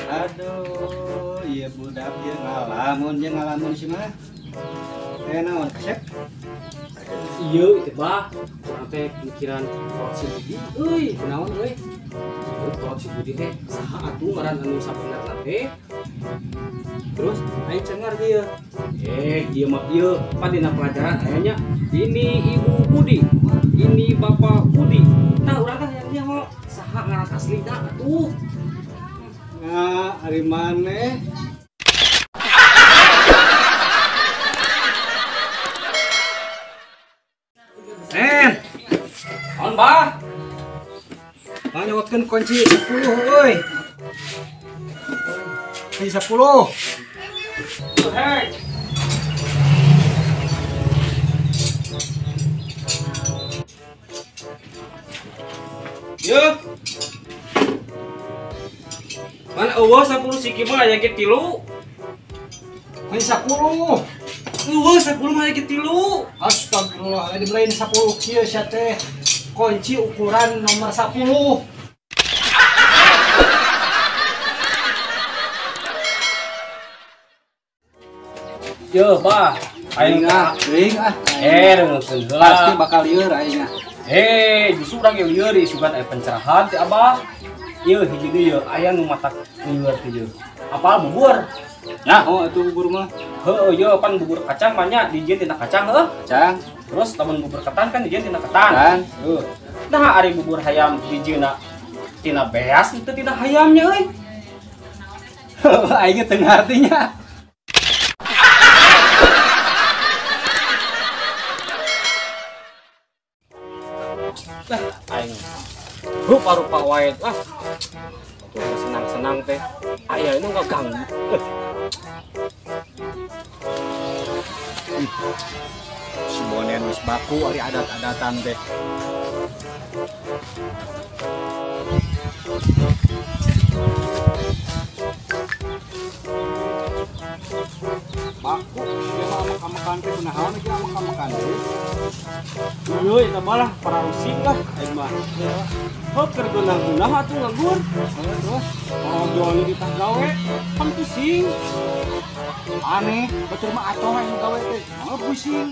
Aduh, iya budak ieu ngalamun sih mah. Naon kasep? Iya itu bah, urang teh mikiran kolot si Budi euy, kunaon euy? Kolot si Budi teh saha atuh ngaran anu sabenerna teh? Terus aing cengar ieu. Ieu mah ieu pan dina pelajaran aya nya. Ini Ibu Budi, ini Bapak Budi. Tah urang teh hayang nyaho saha ngaran aslina atuh. Nah, ari maneh? Nen. Naon bah? Nyokotkeun kunci 10 euy. Kunci 10. Hei. Yo. Mana eueuh 10 siki mah aya ge 3. Kunci 10. Eueuh 10 mah aya ge 3. Astagfirullah, aya dibelain 10 kieu sia teh. Kunci ukuran nomor 10. Yo, bah. Aing ah, teuing ah. Dengekeun heula. Pasti bakal lieur aing ah. Justru urang ge lieur isukan aya pencerahan ti Abah. Ieu hiji deui ieu aya nu matak lieur teh ieu. Apal bubur? Nah, oh atuh bubur mah. Heueuh ieu pan bubur kacang mah nya dijieun tina kacang heuh. Kacang. Terus lamun bubur ketan kan dijieun tina ketan. Heuh. Nah, ari bubur hayam dijieunna tina beas teu tina hayamnya euy. Aing teu ngartinya. Lah aing rupa-rupa wae lah. Tuh senang-senang teh. Aya ini ngeganggu. Si Bonen geus baku ari adat-adatan teh. Baku sia mah amak-amakan teh kunaon ge amak-amakan teh. Euy eta mah lah para rusing lah aing mah. Heuh keur gunah-gunah atuh nganggur. Terus parojol di tah gawe pan pusing. Aneh, batur mah atoh anu gawe teh. Mah pusing.